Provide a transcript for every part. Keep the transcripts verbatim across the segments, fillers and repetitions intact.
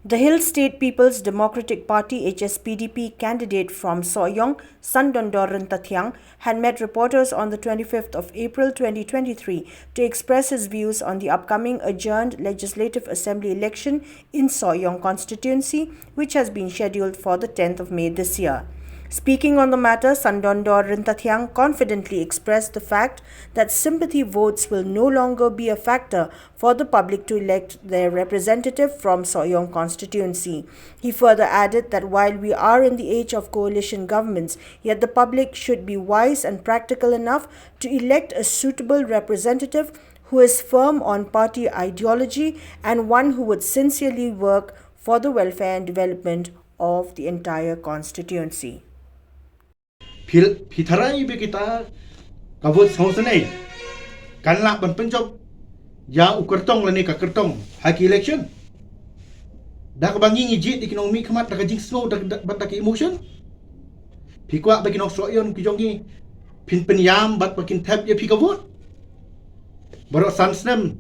The Hill State People's Democratic Party, H S P D P, candidate from Sohiong, Sandondor Ryntathiang, had met reporters on the twenty-fifth of April twenty twenty-three to express his views on the upcoming adjourned Legislative Assembly election in Sohiong constituency, which has been scheduled for the tenth of May this year. Speaking on the matter, Sandondor Ryntathiang confidently expressed the fact that sympathy votes will no longer be a factor for the public to elect their representative from Sohiong constituency. He further added that while we are in the age of coalition governments, yet the public should be wise and practical enough to elect a suitable representative who is firm on party ideology and one who would sincerely work for the welfare and development of the entire constituency. Phi tharai ba kita ka vote sngewsynei kan lah ban pynjop ïa u kyrtong lane ka kyrtong ha ki election. Da kaba ngi ngi jied ïa ki nongmihkhmat da ka jingsngew bad da ka emotion. Phi kwah ba ki nong Sohiong ki jong ngi phin pynïam bad ba kin thep ïa phi ka vote. Baroh san snem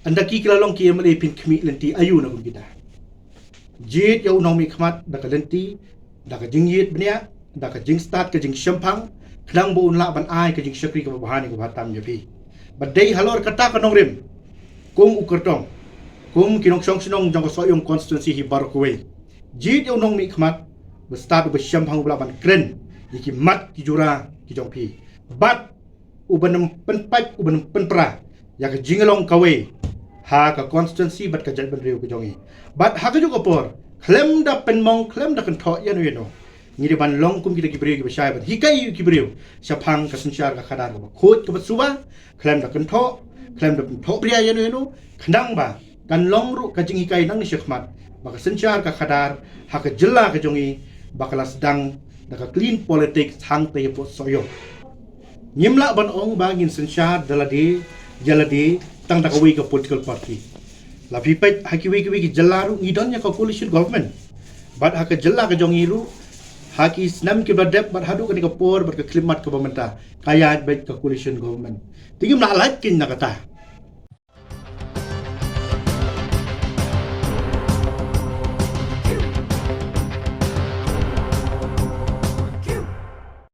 ynda ki ki la long ki MLA phin khmih lynti aïu na kum kita. Jied ïa u nongmihkhmat da ka lynti, da ka jingïit bniah, da ka jingstad ka jingshemphang, khnang ba un lah ban ai ka jingshakri kaba bha ne kaba tam ïa phi. Bad dei halor kata ka nongrim kum u kyrtong, kum ki nongshong shnong jong ka Sohiong constituency hi baroh kawei. Jied ïa u nongmihkhmat ba stad uba shemphang uba lah ban kren ïa ki mat ki jura ki jong phi. Bad uban ym pynpait uban ym pynpra ïa ka jinglong kawei ha ka constituency bad ka jaitbynriew ka jong ngi. Bad ha kajuh ka por khlem da pynmong khlem da kynthoh ïano ïano, ngi dei ban long kum kita ki briew kiba shai ban hikai ïa ki briew shaphang ka synshar ka khadar kaba khuid kaba suba, khlem da kynthoh, khlem da pynthohbria ïano ïano, khnang ba kan long ruh ka jinghikai nangne shakhmat ba ka synshar ka khadar ha ka jylla ka jong ngi ba ka la sdang da ka clean politics hangta hapoh Sohiong. Ngim lah ban ong ba ngin synshar da lade ïa lade tang da kawei ka political party. La phi peit ha kiwei kiwei ki jylla ruh ngi don ïa ka coalition government. Bad ha ka jylla ka jong ngi ruh ha ki snem kiba dep bad haduh kane ka por bad ka khyllipmat kaba mynta ka ïaid beit ka coalition government. Te ngim lah lait keiñ na kata.